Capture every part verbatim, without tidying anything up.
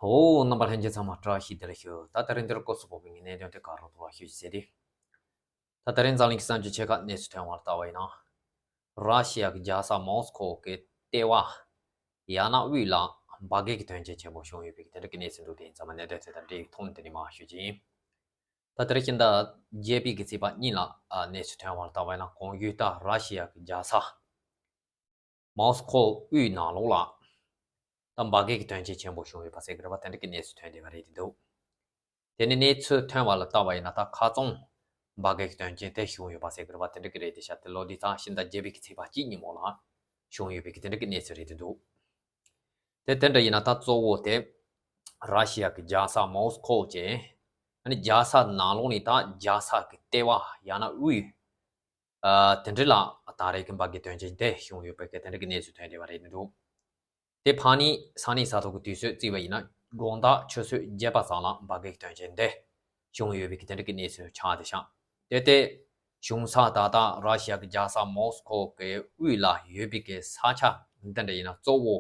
ཨོ། རྣམ་པ་ལྷན་རྒྱས་ཚང་མ་བཀྲ་ཤིས་བདེ་ལེགས་ཞུ། ད་ད་རིང་འདིར་སྐོར་སུ་བོ་བའི་གནད་དོན་དེ་ག་རོ་ཐོག་ལ་ཞུ་ཞིག་ཟེར་ཏེ། ད་ད་རིང་འཛམ་གླིང་གི་གསར་འགྱུར་ཆེ་ཁག་གནས་ཚུལ་ཐོན་བར་ལྟ་བ་ཡིན་ན། ར་ཤི་ཡ་གི་རྒྱལ་ས་མོ་སི་ཁོ་གི་ལྟེ་བ་ཡ་ན་དབུས་ལ་འབར་གས་ཀྱི་དོན་རྐྱེན་ཆེན་པོ་བྱུང་ཡོད་པའི་དེ་འདྲ་གི་གནས་ཚུལ་འདུག་དེ་ཡིན་ཙང་མ་གནད་དོན་དེ་དང་འབྲེལ་བའི་ཐོག་ནས་དེ་ནས་མར་ཞུ་རྒྱུ་ཡིན། ད་དེ་རིང་ཤིན་ཏུ་རྒྱལ་པོའི་གི་ཚིག་པ་གཉིས་ལ་གནས་ཚུལ་ཐོན་བར་ལྟ་བ་ཡིན་ན། གོང་ཡུལ་ད་ར་ཤི་ཡ་གི་རྒྱལ་ས་མོ་སི་ཁོ་དབུས་ནང་ལོགས་ལ་ད་འབར་གས་ཀྱི་དོན་རྐྱེན་ཆེན་པོ་བྱུང་ཡོད་པ་ཟེར་གི་རེད་པ། དེ་འདྲ་གི་གནས་ཚུལ་ཐོན་བསྡད་པ་རེད་འདུག་དེ་ནས་གནས་ཚུལ་ཐོན་བ་ལ་ལྟ་བ་ཡིན་ན། ད་ཁ་རྩང་འབར་གས་ཀྱི་དོན་རྐྱེན་དེ་བྱུང་ཡོད་པ་ཟེར་གི་རེད་པ། དེ་འདྲ་གི་རེད་དེ་ཤག་དེ་ལོ་དེ་ཙང་ཤིན་ཏུ་རྒྱལ་པོའི་གི་ཚིག་པ་གཅིག་གཉིས་མོ་ལ་བྱུང་ཡོད་པའི་གི་དེ་འདྲ་གི་གནས་ཚུལ་རེད་འདུག་དེ་དེ་འདྲ་ཡིན་ན་ད་གཙོ་བོ་དེ་ར་ཤི་ཡ་གི་རྒྱལ་ས་མོ་སི་ཁོ་བཅས། ཨ་ནི་རྒྱལ་ས་ནང་ལོགས་ནས་ད་རྒྱལ་ས་གི་ལྟེ་བ་ཡང་ན་དབུས། ཨ། དེ་འདྲ་ལ་ད་རེས་ཀྱི་འབར་གས་དོན་རྐྱེན་དེ་བྱུང་ཡོད་པའི་གི་དེ་འདྲ་གི་གནས་ཚུལ་ཐོན་བསྡད་པ་རེད་འདུག་དེ་ཕ་ནི་ས་གནས་ས་ཐོག་གི་དུས་ཚོད་བརྩིས་པ་ཡིན་ན། དགོང་དག་ཆུ་ཚོད་བརྒྱད་པ་ཙམ་ལ་འབར་གས་དོན་རྐྱེན་དེ་བྱུང་ཡོད་པའི་གི་དེ་འདྲ་གི་གནས་ཚུལ་ཆགས་བསྡད་ཤག་དེ་དེ་བྱུང་ས་ད་ལྟ་ར་ཤི་ཡ་གི་རྒྱལ་ས་མོ་སི་ཁོ་གི་དབུས་ལ་ཡོད་པའི་གི་ས་ཆ་འདི་འདྲ་ཡིན་ན། གཙོ་བོ་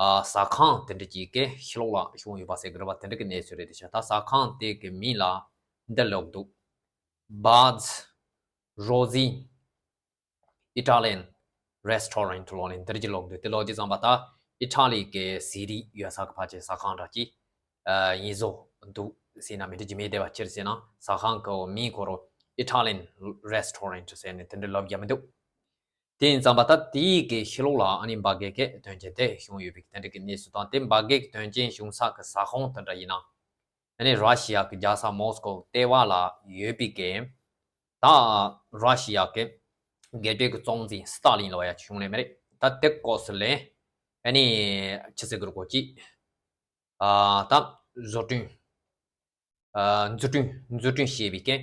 ཨ། ཟ་ཁང་དེ་འདྲ་ཅིག་གི་ཕྱི་ལོགས་ལ་བྱུང་ཡོད་པ་ཟེར་གི་རེད་པ། དེ་འདྲ་གི་གནས་ཚུལ་རེད་དེ་ཤག་ད་ཟ་ཁང་དེ་གི་མིང་ལ་འདི་ལབ་འདུག Buzz Rosie Italian Restaurant ལོ་ནི་འདིར་གྱི་ལོག་འདུག་དེ་ལོ་དེ་ཙམ་པ་ད་ཨི་ཊ་ལི་གི་སི་རི་ཡོད་ས་གི་ཕ་ཆེ་ས་ཁང་འདྲ་ཅིག་ཨ། ཡིན་བཟོ་འདུག་ཟེར་ན་མི་འགྲིག་གི་མེད་བསྡད་པ། ཅི་ཟེར་ན་ཟ་ཁང་གི་མིང་ཁོ་རང་Italian Restaurant ཟེར་ནས་དེ་འདྲ་ལབ་རྒྱུ་མི་འདུག་དེ་ཡིན་ཙམ་པ་ད་དེའི་གི་ཕྱི་ལོགས་ལ་ཨ་ནི་འབར་གས་ཀྱི་དོན་རྐྱེན་དེ་བྱུང་ཡོད་པའི་དེ་འདྲ་གི་གནས་ཚུལ་དང་། དེ་འབར་གས་ཀྱི་དོན་རྐྱེན་བྱུང་ས་གི་ཟ་ཁང་དེ་འདྲ་ཡིན་ན། ཨ་ནི་ར་ཤི་ཡ་གི་རྒྱལ་ས་མོ་སི་ཁོ་ལྟེ་བ་ལ་ཡོད་པའི་གི་ད་ར་ཤི་ཡ་གི་སྒེར་གཅོད་ཀྱི་གཙོ་འཛིན་སི་ཏཱ་ལིན་ལབ་ཡ་བྱུང་ནས་མ་རེད། ད་དེ་སྐོར་སུ་ལས་ཨ་ནི་ཆི་ཟེར་གི་རེད་གོ་ཅི། ཨ། ད་བཟོ་སྐྲུན། ཨ། འཛུགས་སྐྲུན་འཛུགས་སྐྲུན་བྱས་པའི་གི་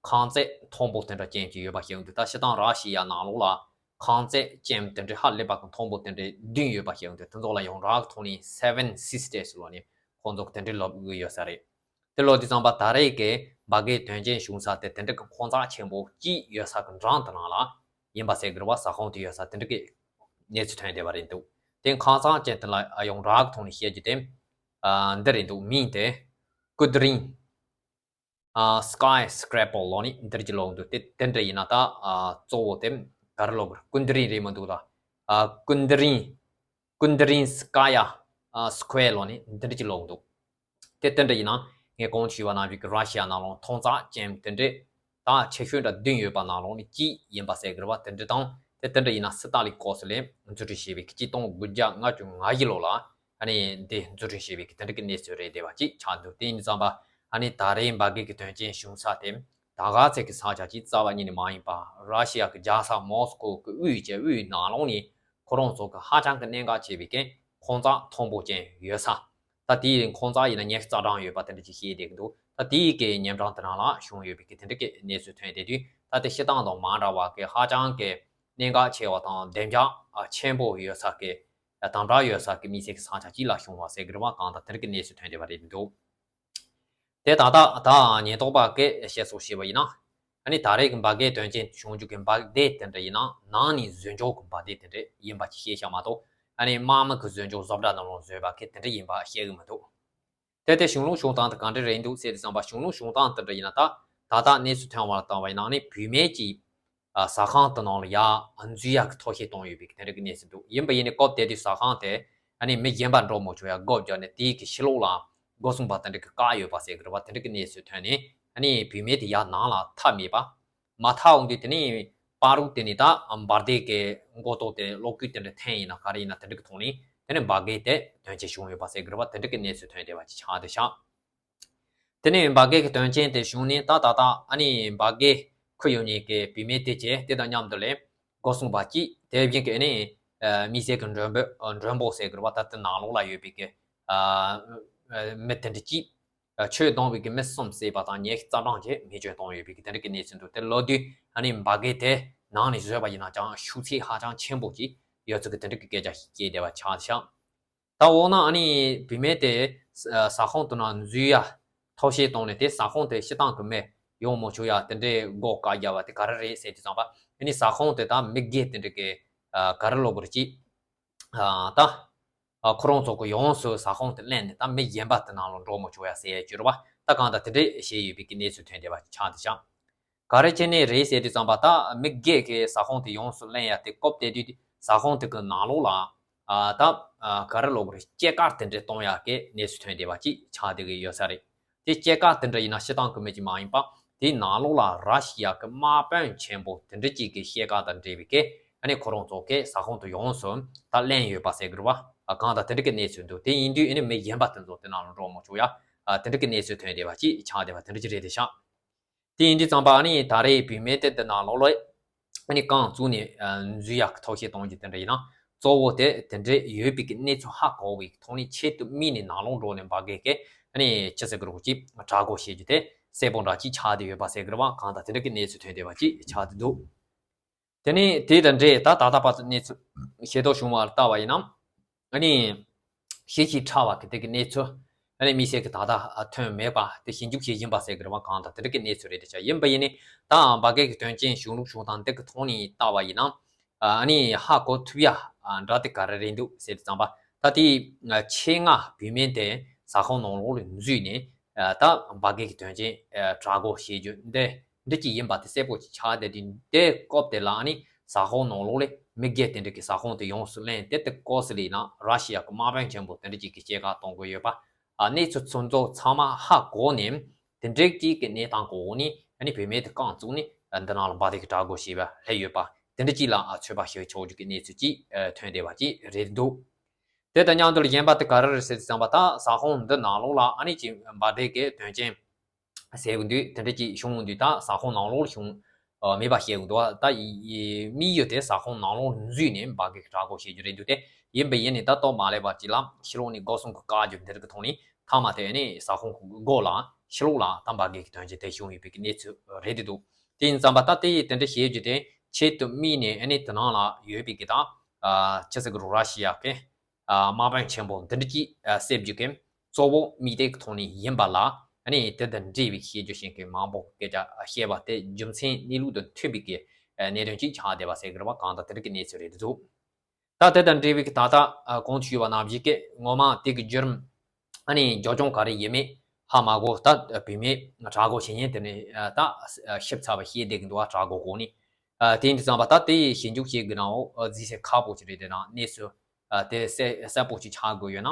ཁང་བརྩེགས་མཐོན་པོ་དེ་འདྲ་ཅན་ཅིག་ཡོད་པ་ཞིག་འདུག་ད་སྤྱིར་བཏང་ར་ཤི་ཡ་ནང་ལོགས་ལ་ཁང་བརྩེགས་ཅན་དེ་འདྲ་ཧ་ལས་པ་གི་མཐོན་པོ་དེ་འདྲ་བདུན་ཡོད་པ་ཞིག་འདུག་དེ་ཚོ་ལ་ཡོངས་གྲགས་ཐོག་ནས་Seven Sisters ལོ་ནི་ཁོང་ཚོ་དེ་འདྲ་ལབ་གི་ཡོད་ས་རེད། དེ་ལོ་དེ་ཙམ་པ་ད་རེས་ཀྱི་འབར་གས་དོན་རྐྱེན་བྱུང་ས་དེ་དེ་འདྲ་གི་ཁང་བརྩེགས་ཆེན་པོ་གཅིག་ཡོད་ས་གི་འགྲམ་དེ་ནང་ལ་ཡིན་པ་ཟེར་གི་རེད་པ། ཟ་ཁང་དེ་ཡོད་ས་དེ་འདྲ་གི་གནས་ཚུལ་ཐོན་བསྡད་པ་རེད་འདུག་དེ་ཁང་བརྩེགས་ཅན་དེ་ལ་ཡོངས་གྲགས་ཐོག་ནས་བཤད་རྒྱུ་དེ། ཨ། འདི་རེད་འདུག་མིང་དེ་ཀུན་དི་རིན། ཨ། Skyscraper ལོ་ནི་འདིར་གྱི་ལོག་འདུག་དེ་དེ་འདྲ་ཡིན་ན་ད། ཨ། གཙོ་བོ་དེ་ག་རེ་ལབ་དགོས་རེད། ཀུན་དི་རིན་རེད་མི་འདུག་ད། ཨ། ཀུན་དི་རིན། ཀུན་དི་རིན་སི་ཀ་ཡ། ཨ། Square ལོ་ནི་འདིར་གྱི་ལོག་འདུག་དེ་དེ་འདྲ་ཡིན་ན་ངས་གོང་དུ་ཞུས་པ་ནང་བཞིན་གྱི་ར་ཤི་ཡ་ནང་ལོགས་ཁང་བརྩེགས་ཅན་དེ་འདྲ་ད་ཆེ་ཤོས་འདྲ་བདུན་ཡོད་པ་ནང་ལོགས་ནས་གཅིག་ཡིན་པ་ཟེར་གི་རེད་པ། དེ་འདྲ་དང་དེ་དེ་འདྲ་ཡིན་ན་སི་ཏཱ་ལིན་སྐོར་སུ་ལས་འཛུགས་སྐྲུན་བྱས་པའི་གཅིག་སྟོང་དགུ་བརྒྱ་ལྔ་བཅུ་ང་བཞི་ལོ་ལ། ཨ་ནི་འདི་འཛུགས་སྐྲུན་བྱས་པའི་གི་དེ་འདྲ་གི་གནས་ཚུལ་རེད་བསྡད་པ་ཅིག་ཆགས་འདུག་དེ་ཡིན་ཙང་པ་ཨ་ནི་ད་རེས་འབར་གས་ཀྱི་དོན་རྐྱེན་བྱུང་ས་དེ་ད་ག་ཚད་ཀྱི་ས་ཆ་ཅིག་རྩ་བ་ཉིད་ནས་མ་ཡིན་པ། ར་ཤི་ཡ་གི་རྒྱལ་ས་མོ་སི་ཀོ་གི་དབུས་ཀྱི་དབུས་ནང་ལོགས་ནས་ཁོ་རང་ཚོ་གི་ཧ་ཅང་གི་གནད་འགག་ཆེ་བའི་གི་ཁང་བརྩེགས་མཐོན་པོ་ཅན་ཡོད་ས། ད་དེའི་ཁང་བརྩེགས་ཡིན་ན་ཉི་ཤུ་རྩ་གྲངས་ཡོད་པ་དེ་འདྲ་ཅིག་བཤད་བསྡད་ཀྱི་འདུག་ད་དེའི་གི་ཉེ་འགྲམ་དེ་ནང་ལ་བྱུང་ཡོད་པའི་གི་དེ་འདྲ་གི་གནས་ཚུལ་ཐོན་བསྡད་དུས། ད་དེ་སྤྱིར་བཏང་དང་མ་འདྲ་བ་གི་ཧ་ཅང་གི་གནད་འགག་ཆེ་བ་དང་བདེ་འཇགས་ཆེན་པོ་ཡོད་ས་གི། དམ་དྲག་ཡོད་ས་གི་དམིགས་བསལ་གྱི་ས་ཆ་གཅིག་ལ་བྱུང་བ་ཟེར་གི་རེད་པ། གང་ལྟར་དེ་འདྲ་གི་གནས་ཚུལ་ཐོན་བསྡད་པ་རེད་འདུག་དེ་ད་ལྟ་ད་ཉེན་རྟོག་པ་གིས་བཤད་སྲོལ་བྱས་པ་ཡིན་ན། ཨ་ནི་ད་རེས་ཀྱི་འབར་གས་དོན་རྐྱེན་བྱུང་རྒྱུ་གི་འབར་མདེལ་དེ་འདྲ་ཡིན་ན་ནང་ནས་བཟོས་འཇོག་གི་འབར་མདེལ་དེ་འདྲ་ཡིན་པ་ཅིག་བཤད་ཤག་མ་གཏོགས། ཨ་ནི་དམག་མི་གི་བཟོས་འཇོག་བཟོ་གྲྭ་ནང་ལ་བཟོས་པ་གི་དེ་འདྲ་ཡིན་པ་བཤད་གི་མི་འདུག་དེ་དེ་བྱུང་ལུགས་བྱུང་སྟངས་དེ་ག་འདྲ་རེད་འདུག་ཟེར་དུས་ཙམ་པ། བྱུང་ལུགས་བྱུང་སྟངས་དེ་འདྲ་ཡིན་ན། ད་ད་ལྟ་གནས་ཚུལ་ཐོན་བ་ལ་བལྟས་པ་ཡིན་ན། ཨ་ནི་བུད་མེད་ཀྱིས་ཨ། ཟ་ཁང་དེ་ནང་ལ་ཡར་འཛུལ་ཡག་གི་ཐབས་ཤེས་བཏང་ཡོད་པའི་དེ་འདྲ་གི་གནས་ཚུལ་འདུག་ཡིན་པ་ཡིན་ནའི་སྐབས་དེ་དུས་ཟ་ཁང་དེ་ཨ་ནི་མི་གཞན་པ་འགྲོ་མི་ཆོག་ཡ་སྒོ་བརྒྱབ་ནས་དེའི་གི་ཕྱི་ལོགས་ལ་སྒོ་སྲུང་པ་དེ་འདྲ་གིས་བཀག་ཡོད་པ་ཟེར་གི་རེད་པ། དེ་འདྲ་གི་གནས་ཚུལ་ཐོན་ནས་ཨ་ནི་བུད་མེད་དེ་ཡར་ནང་ལ་ཐར་མེད་པ། མ་ཐར་འོང་དུས་དེ་ནས་བར་དུ་དེ་ནས་ད་འབར་མདེལ་གི་མགོ་ཐོག་དེ་གློག་སྐུད་དེ་འདྲ་འཐེན་ཡིན་ན་ག་རེ་ཡིན་ན་དེ་འདྲ་གི་ཐོག་ནས་དེ་ནས་འབར་གས་དེ་དོན་རྐྱེན་བྱུང་ཡོད་པ་ཟེར་གི་རེད་པ། དེ་འདྲ་གི་གནས་ཚུལ་ཐོན་བསྡད་པ་ཅིག་ཆགས་བསྡད་ཤག་དེ་ནས་འབར་གས་ཀྱི་དོན་རྐྱེན་དེ་བྱུང་ནས་ད་ད་ལྟ་ཨ་ནི་འབར་གས་ཁུར་ཡོང་མཁན་གྱི་བུད་མེད་དེ་བྱས། དེ་དང་མཉམ་དུ་ལས་སྒོ་སྲུང་པ་གཅིག་དེ་བཞིན་གྱི་ཨ་ནི་ཨ། དམིགས་བསལ་གྱི་མགྲོན་པོ་ཨ། མགྲོན་པོ་ཟེར་དགོས་རེད་པ། ད་དེ་ནང་ལོགས་ལ་ཡོད་པའི་གི་ཨ། མི་དེ་འདྲ་གཅིག་ཨ། ཆོས་སྡོམ་པའི་གི་མི་གསུམ་བསད་པ་དང་ཉེས་རྩ་གྲངས་ཀྱི་མེ་སྐྱོན་བཏང་ཡོད་པའི་གི་དེ་འདྲ་གི་གནས་ཚུལ་འདུག་དེ་ལོ་དུས་ཨ་ནི་འབར་གས་དེ་ནང་ནས་བཟོས་པ་ཡིན་ན་ཅང་ཤུགས་ཚད་ཧ་ཅང་ཆེན་པོ་ཅིག་ཡོད་ཚུལ་གྱི་དེ་འདྲ་གི་སྐད་ཆ་ཞིག་སྐྱེས་བསྡད་པ་ཆགས་ཤག་ད་འོ་ན་ཨ་ནི་བུད་མེད་དེ་ཟ་ཁང་དུ་ན་འཛུལ་ཡ་ཐབས་ཤེས་བཏང་ནས། དེ་ཟ་ཁང་དེ་སྤྱིར་བཏང་གི་མི་ཡོང་མི་ཆོག་ཡ་དེ་འདྲའི་སྒོ་བཀག་རྒྱབ་པ་དེ་ག་རེ་རེད་ཟེར་དུས་ཙམ་པ། ཨ་ནི་ཟ་ཁང་དེ་ད་མི་སྒེར་དེ་འདྲ་གི་ཨ། ག་རེ་ལབ་དགོས་རེད་ཅིག་ཨ། ད་ ཁོ་རང་ཚོ་གི་ཡོངས་སུ་ས་ཁོངས་དེ་ལེན་ནས་ད་མི་གཞན་པ་དེ་ནང་ལ་འགྲོ་མི་ཆོག་ཡ་ཟེར་ཡ་ཅིག་རེད་བ། ད་གང་ལྟར་དེ་འདྲས་བྱས་ཡོད་པའི་གི་གནས་ཚུལ་ཐོན་བསྡད་པ་ཆགས་འདུག་ཤག་ག་རེ་བྱས་ནས་རེད་ཟེར་དུས་ཙམ་པ། ད་མི་སྒེར་གྱི་ས་ཁོངས་དེ་ཡོངས་སུ་ལེན་ཡ་དེ་སྐབས་དེ་དུས་ས་ཁོངས་དེ་གི་ནང་ལོགས་ལ་ཨ་ད་ཨ་ག་རེ་ལབ་དགོས་རེད། སྐྱེད་ཀ་དེ་འདྲ་གཏོང་ཡ་གི་གནས་ཚུལ་ཐོན་བསྡད་པ་ཅིག་ཆགས་བསྡད་ཀྱི་ཡོད་ས་རེད། དེ་སྐྱེད་ཀ་དེ་འདྲ་ཡིན་ན་སྤྱིར་བཏང་གི་མི་ཅིག་མ་ཡིན་པ། དེའི་ནང་ལོགས་ལ་ར་ཤི་ཡ་གི་དམག་དཔོན་ཆེན་པོ་དེ་འདྲ་ཅིག་གི་སྐྱེད་ཀ་དང་འབྲེལ་བའི་གི་ཨ་ནི་ཁོ་རང་ཚོ་གི་ས་ཁོངས་དེ་ཡོངས་སུ་ད་ལེན་ཡོད་པ་ཟེར་གི་རེད་བ། ཨ་གང་ལྟར་དེ་འདྲ་གི་གནས་ཚུལ་འདུག་དེ་ཡིན་དུས་ཨ་ནི་མི་གཞན་པ་དེ་ཚོ་དེ་ནང་ལ་འགྲོ་མི་ཆོག་ཡ། ཨ་དེ་འདྲ་གི་གནས་ཚུལ་ཐོན་བསྡད་པ་ཅིག་ཆགས་བསྡད་པ་དེ་འདྲ་ཅིག་རེད་དེ་ཤག་དེ་ཡིན་དུས་ཙམ་པ་ཨ་ནི་ད་རེས་བུད་མེད་དེ་འདི་ནང་ལོགས་ལ་ཨ་ནི་རྐང་བཙུགས་ནས་ཨ་འཛུལ་ཡག་གི་ཐབས་ཤེས་གཏོང་རྒྱུ་དེ་འདྲ་ཡིན་ན། གཙོ་བོ་དེ་དེ་འདྲའི་ཡོད་པའི་གི་གནས་ཚུལ་ཧ་གོ་བའི་ཐོག་ནས་ཆེད་དུ་དམིགས་ནས་ནང་ལོགས་འགྲོ་ནས་འབར་གས་ཀྱི་ཨ་ནི་ཅི་ཟེར་གི་རེད་ཅིག་དྲག་རྒོལ་བྱེད་རྒྱུ་དེ་གསལ་པོ་འདྲ་ཅིག་ཆགས་བསྡད་ཡོད་པ་ཟེར་གི་རེད་བ། གང་ལྟར་དེ་འདྲ་གི་གནས་ཚུལ་ཐོན་བསྡད་པ་ཅིག་ཆགས་བསྡད་འདུག་དེ་ནས་དེ་དང་འབྲེལ་ད་ད་ལྟ་བར་དུ་གནས་ཚུལ་ཤེས་རྟོགས་བྱུང་བ་ལ་ལྟ་བ་ཡིན་ན། ཨ་ནི་ཤེས་བྱའི་ཕྲ་བ་གི་དེ་གི་གནས་ཚུལ་ཨ་ནི་དམིགས་བསལ་གི་ད་ལྟ་ཐོན་མེད་པ་དེ་ཞིབ་འཇུག་བྱེད་བཞིན་པ་ཟེར་གི་རེད་བ། གང་ལྟར་དེ་འདྲ་གི་གནས་ཚུལ་རེད་དེ་ཆགས་ཡིན་པ་ཡིན་ནི། ད་འབར་གས་ཀྱི་དོན་རྐྱེན་གཞུང་ལུགས་བྱུང་སྟངས་དེ་གི་ཐོག་ནས་ལྟ་བ་ཡིན་ན། ཨ་ནི་ཧ་གོ་ཐུབ་ཡ་འདྲ་དེ་ག་རེ་རེད་འདུག་ཟེར་དུས་ཙམ་པ། ད་དེ་ཆེད་མངགས་བུད་མེད་དེ་ས་ཁོངས་ནང་ལོགས་ལ་འཛུལ་ནས་ད་འབར་གས་ཀྱི་དོན་རྐྱེན་དྲག་རྒོལ་བྱེད་རྒྱུ་འདི། འདི་གཅིག་ཡིན་པ་དེ་གསལ་པོ་ཅིག་ཆགས་བསྡད་དུས། དེ་སྐབས་དེ་ལ་ཨ་ནི་ས་ཁོངས་ནང་ལོགས་ལ་མི་སྒེར་དེ་འདྲ་གི་ས་ཁོངས་དེ་ཡོངས་སུ་ལེན་དེ་དེ་སྐབས་སུ་ལ་ཡིན་ན་ར་ཤི་ཡ་གི་དམག་དཔོན་ཆེན་པོ་དེ་འདྲ་གཅིག་གི་སྐྱེད་ཀ་གཏོང་དགོས་ཡོད་པ། ཨ་གནས་ཚུལ་ཚོ་ཚང་མ་ཧ་གོ་ནས་དེ་འདྲ་གཅིག་གི་གནས་སྟངས་གོ་ནས་ཨ་ནི་བུད་མེད་དེ་རྐང་བཙུགས་ནས་འདི་ནང་ལ་འབར་གས་ཀྱི་དྲག་རྒོལ་བྱས་པ་སླེབས་ཡོད་པ། དེ་འདྲ་གཅིག་ལ་ཨ་ཚོད་དཔག་བྱེད་ཆོག་རྒྱུ་གི་གནས་ཚུལ་གཅིག་ཐོན་བསྡད་པ་གཅིག་རེད་འདུག་དེ་དང་མཉམ་དུ་ལ་གཞན་པ་དེ་ག་རེ་རེད་ཟེར་དུས་ཙམ་པ། ད་ས་ཁོངས་འདི་ནང་ལོགས་ལ་ཨ་ནི་ཅིག་འབར་གས་ཀྱི་དོན་རྐྱེན་ཟེར་གི་འདུག་དེ་འདྲ་ཅིག་བྱུང་གི་འདུག་ད་ས་ཁོངས་ནང་ལོགས་ལ་བྱུང་མེད་པ་བཤད་གི་འདུག་ད་དམིགས་ཡུལ་དེ་ས་ཁོངས་ནང་ལོགས་འཛུལ་ནས་འབར་གས་ཀྱི་དྲག་རྒོལ་བྱེད་རྒྱུ་རེད་འདུག་དེ་ཡིན་པ་ཡིན་ནི་ད་ལྟོ་མ་སླེབས་པ་ཅིག་ལ་ཕྱི་ལོགས་ནས་སྒོ་སྲུང་གི་བཀག་རྒྱུ་འདི་རིགས་ཀྱི་ཐོག་ནས་མཐའ་མ་དེ་ནི་ས་ཁོངས་ཀྱི་སྒོ་ལ་ཕྱི་ལོགས་ལ་ད་འབར་གས་ཀྱི་དོན་རྐྱེན་དེ་བྱུང་ཡོད་པའི་གི་གནས་ཚུལ་རེད་འདུག་དེ་ཡིན་ཙམ་པ་ད་དེ་ཡིས་དེ་འདྲ་བྱེད་རྒྱུ་དེ་ཆེད་དུ་དམིགས་ནས་ཨ་ནི་དེ་ནང་ལ་ཡོད་པའི་གི་ད་ཅི་ཟེར་གི་རུ་ར་ཤི་ཡ་གི་ཨ་དམག་དཔོན་ཆེན་པོ་འདི་འདྲ་གཅིག་ཨ་བསད་རྒྱུ་གི་གཙོ་བོ་དམིགས་གཏད་ཀྱི་ཐོག་ནས་ཡིན་པ་ལ། ཨ་ནི་དེ་དང་འབྲེལ་བའི་བཤད་རྒྱུ་ཞིག་གི་མང་པོ་སྐད་ཆ་བཤད་པ་དེ་རྒྱུ་མཚན་གནས་ལུགས་དང་མཐུན་པའི་གི་ཨ་གནད་དོན་གཅིག་ཆགས་བསྡད་པ་ཟེར་གི་རེད་བ། གང་ལྟར་དེ་འདྲ་གི་གནས་ཚུལ་རེད་འདུག་ད་དེ་དང་འབྲེལ་བའི་གི་ད་ལྟ་ཨ་གོང་དུ་ཞུས་པ་ནང་བཞིན་གི་ངོ་མ་དེ་གི་བརྒྱུད་རིམ་ཨ་ནི་རྒྱབ་ལྗོངས་ག་རེ་ཡིན་མིན་ཧ་མ་གོ། ད་བུད་མེད་དྲག་རྒོལ་བྱེད་མཁན་དེ་ནི་ཨ་ད་ཞིབ་ཚགས་པ་བཤད་བསྡད་གི་འདུག་བ། དྲག་རྒོལ་གོ་ནི། ཨ་དེ་ཡིན་དུས་ཙམ་པ་ད་དེ་ཡི་ཞིབ་འཇུག་བྱེད་དགོས་ནའོ། ཨ་རྫིས་སེ་ཁག་པོ་ཅིག་རེད། དེ་ན་གནས་ཚུལ་ཨ་དེ་གསལ་གསལ་པོ་ཅིག་ཆགས་དགོས་ཡོད་ན།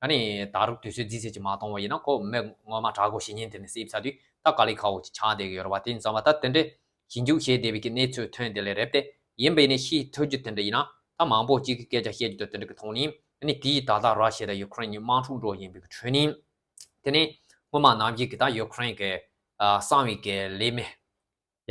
ཨ་ནི་ད་རུང་དུས་ཚོད་རྫིས་སེ་ཅིག་མ་གཏོང་བ་ཡིན་ན་ཁོ་མི་ངོ་མ་དྲག་རྒོལ་བྱེད་མཁན་དེ་ནི་སེབ་ཚར་དུས་ད་དཀའ་ལས་ཁག་པོ་ཅིག་ཆགས་བསྡད་ཀྱི་ཡོད་རེད་བ། དེ་ཡིན་ཙམ་པ་ད་དེ་འདྲའི་ཞིབ་འཇུག་བྱེད་བསྡད་པའི་གི་གནས་ཚུལ་ཐོན་དེ་ལས་རེད་དེ། ཡིན་པ་ཡིན་ནི་ཤེས་ཐུབ་རྒྱུ་དེ་འདྲ་ཡིན་ན། ད་མང་པོ་ཅིག་གི་སྐད་ཆ་བཤད་རྒྱུ་དང་དེ་འདྲ་གི་ཐོག་ནས་ཨ་ནི་དེའི་ད་ལྟ་ར་ཤི་ཡ་དང་ཡུ་ཁུ་རེན་གཉིས་དམག་འཁྲུག་འགྲོ་བཞིན་པའི་གི་འཕྲོས་ནས། དེ་ནས་སྔོན་མ་ནམ་རྒྱུན་གི་ད་ཡུ་ཁུ་རེན་གི་ཨ་གསང་བའི་གི་ལས་མི།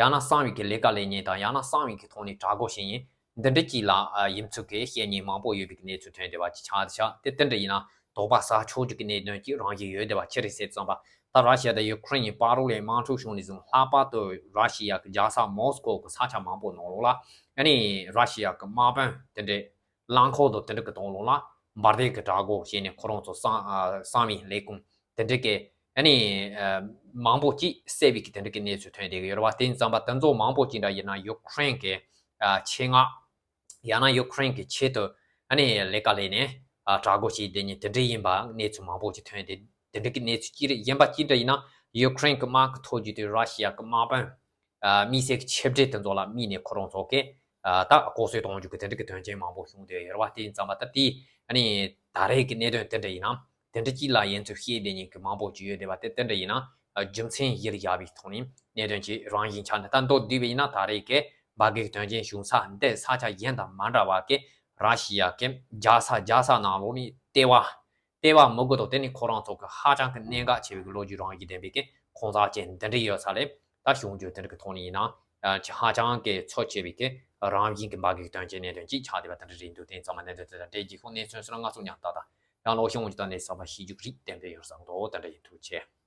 ཡང་ན་གསང་བའི་གི་ལས་ཀ་ལས་མཁན་དང་ཡང་ན་གསང་བའི་གི་ཐོག་ནས་དྲག་རྒོལ་བྱེད་མཁན་འདི་འདྲ་གཅིག་ལ་ཨ་ཡིན་ཚུལ་གི་བཤད་མཁན་མང་པོ་ཡོད་པའི་གི་གནས་ཚུལ་ཐོན་བསྡད་པ་ཅིག་ཆགས་བསྡད་ཤག་དེ་དེ་འདྲ་ཡིན་ན་དོགས་པ་ཟ་ཆོག་རྒྱུ་གི་གནད་དོན་གྱི་རང་བཞིན་ཡོད་བསྡད་པ་ཅི་རེད་ཟེར་ཙམ་པ། ད་ར་ཤི་ཡ་དང་ཡུ་ཁུ་རེན་གཉིས་བར་ལ་དམག་འཁྲུག་བྱུང་ནས་བཟུང་ལྷག་པར་དུ་ར་ཤི་ཡ་གི་རྒྱལ་ས་མོ་སི་ཀོ་གི་ས་ཆ་མང་པོ་ནང་ལོགས་ལ་ཨ་ནི་ར་ཤི་ཡ་གི་དམག་དཔོན་དེ་འདྲའི་རླངས་འཁོར་དང་དེ་འདྲ་གི་ཐོག་ལོགས་ལ་འབར་མདེལ་གྱི་དྲག་རྒོལ་བྱས་ནས་ཁོ་རང་ཚོ་གསང་ཨ་གསང་བའི་ལས་ཁུངས་དེ་འདྲ་གི་ཨ་ནི་ཨ་མང་པོ་ཅིག་བསད་པའི་གི་དེ་འདྲ་གི་གནས་ཚུལ་ཐོན་བསྡད་ཀྱི་ཡོད་རེད་བ། དེ་ཡིན་ཙམ་པ་དེ་ཚོ་མང་པོ་ཅིག་འདྲ་ཡིན་ན་ཡུ་ཁུ་རེན་གི་ཨ་ཆེད་མངགས། ཡང་ན་ཡུ་ཁུ་རེན་གྱི་ཆེད་དུ་ཨ་ནི་ལས་ཀ་ལས་ནས་ཨ་དྲག་རྒོལ་བྱས་བསྡད་མཁན་དེ་འདྲ་ཡིན་པ་གནས་ཚུལ་མང་པོ་ཅིག་ཐོན་ཏེ། དེ་འདྲ་གི་གནས་ཚུལ་ཅིག་རེད། གཞན་པ་ཅིག་འདྲ་ཡིན་ན་ཡུ་ཁུ་རེན་གྱི་དམག་གི་ཐོག་བརྒྱུད་དེ་ར་ཤི་ཡ་གི་དམག་དཔོན་ཨ་དམིགས་བསལ་གྱི་ཆིབས་སྒྲིག་དེ་ཚོ་ལ་དམིགས་ནས་ཁོ་རང་ཚོ་གིས་ཨ་ད་ལྐོག་གསོད་གཏོང་རྒྱུ་གི་དེ་འདྲ་གི་དོན་རྐྱེན་མང་པོ་བྱུང་བསྡད་ཡོད་རེད་བ། དེ་ཡིན་ཙམ་པ་ད་དེ་ཨ་ནི་ད་རེས་ཀྱི་གནད་དོན་དེ་འདྲ་ཡིན་ན། དེ་འདྲ་ཅིག་ལ་ཡིན་ཚུལ་བཤད་བསྡད་མཁན་གྱི་མང་པོ་ཅིག་ཡོད་བསྡད་པ་དེ་དེ་འདྲ་ཡིན་ན་རྒྱུ་མཚན་གཞིར་བཞག་པའི་ཐོག་ནས་གནད་དོན་ཅིག་རང་བཞིན་ཆགས་འདུག་ད་མདོར་བསྡུས་པ་ཡིན་ན་ད་རེས་ཀྱི་འབར་གས་དོན་རྐྱེན་བྱུང་ས་འདི་ས་ཆ་གཞན་དང་མ་འདྲ་བ་གི་ར་ཤི་ཡ་གི་རྒྱལ་ས་རྒྱལ་ས་ནང་ལོགས་ནས་ལྟེ་བ་ལྟེ་བ་མི་དགོས་དང་། དེ་ནི་ཁོ་རང་ཚོ་གི་ཧ་ཅང་གི་གནད་འགག་ཆེ་བའི་གི་ལོ་རྒྱུས་རང་བཞིན་ལྡན་པའི་གི་ཁོང་ཚ་ཅན་འདི་འདྲ་ཡོད་ས་ལས། ད་གཞུང་རྒྱུ་དེ་འདྲ་གི་ཐོག་ནས་ཡིན་ན་ཧ་ཅང་གི་ཚོད་ཆེ་བའི་གི་རང་བཞིན་གི་འབར་གས་དོན་རྐྱེན་གནད་དོན་ཅིག་ཆགས་བསྡད་པ་དེ་འདྲ་རེད་འདུག་དེ་ཡིན་ཙང་མ་གནད་དོན་དེ་དང་འབྲེལ་གྱི་ཤོག་གནས་ཚུལ་སོགས་ལ་ང་ཚོ་ཉམས་ཏག་ཏག་ཡང་ལོ་ཤོང་གི་ད་ནས་བསམ་པ་ཤེས་རྒྱུ་རིགས་གཏན་འབེབས་ཡོད་བསམ་འདུག་དེ་འདྲ་ཡིན། ཐུགས་རྗེ་ཆེ།